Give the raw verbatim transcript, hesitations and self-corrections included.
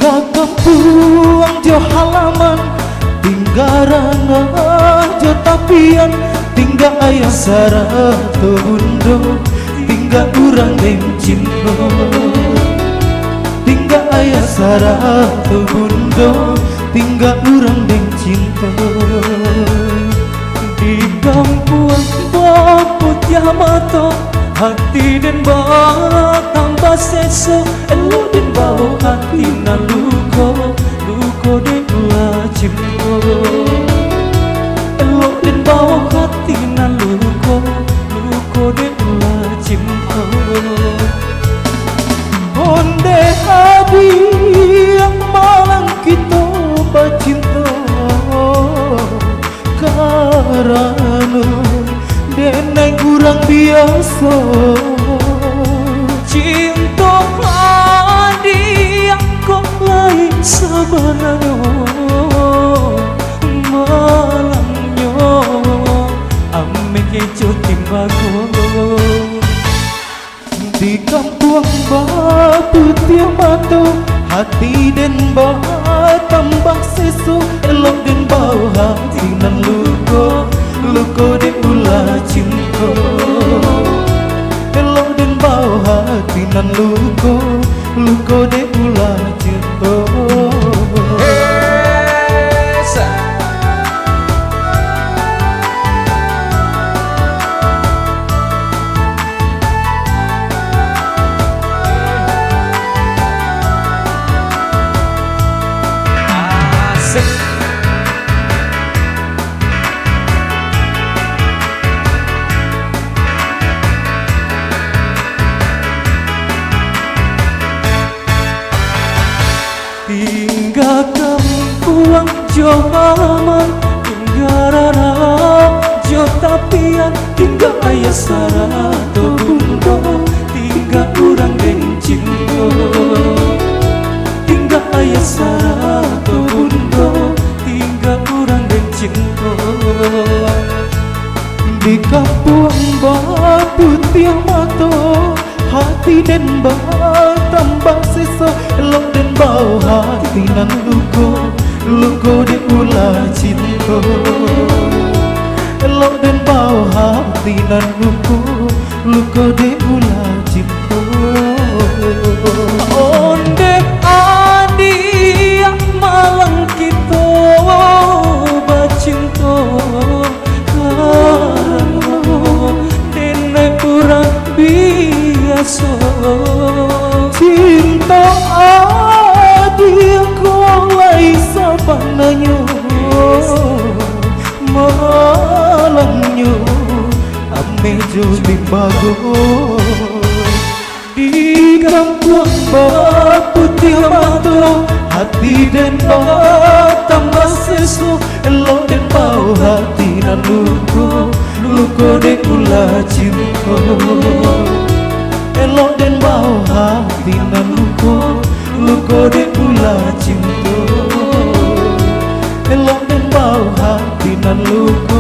Ka kampuang jo halaman, tingga ranah jo tapian, tingga ayah sarato bundo, tingga urang den cinto. Tingga ayah sarato bundo, tingga urang den cinto. Di kampuang baputiah mato, hati den batambah seso, elok den bao hati nan luko, luko den ulah cinto. Elok den bao hati nan luko, luko den ulah cinto. Ondeh adiak, malang kito bacinto, karano denai urang biaso. Cinto adiak ko lai sabananyo, malangnyo ameh jo timbago. Di kampuang baputiah mato, hati den batambah seso, elok den bao hati nan luko, luko den ulah cinto. Elok den bao hati nan luko, luko den ulah cinto. Esa. Asik. Tingga kampuang jo halaman, tingga ranah jo tapian, tingga ayah sarato bundo, tingga urang den cinto. Tingga ayah sarato bundo, tingga urang den cinto. Di kampuang baputiah mato, hati den batambah seso, elok den bao hati nan luko, luko den ulah cinto. Elok den bao hati nan luko, luko den ulah cinto. Ondeh adiak, malang kito bacinto, karano denai urang biaso. Cinto adiak ko lai sabananyo, malangnyo ameh jo timbago. Di kampuang baputiah mato, hati den batambah seso, elok den bao hati nan luko, luko den ulah cinto. Elok den bao hati nan luko, luko den ulah cinto. Elok den bao hati nan luko,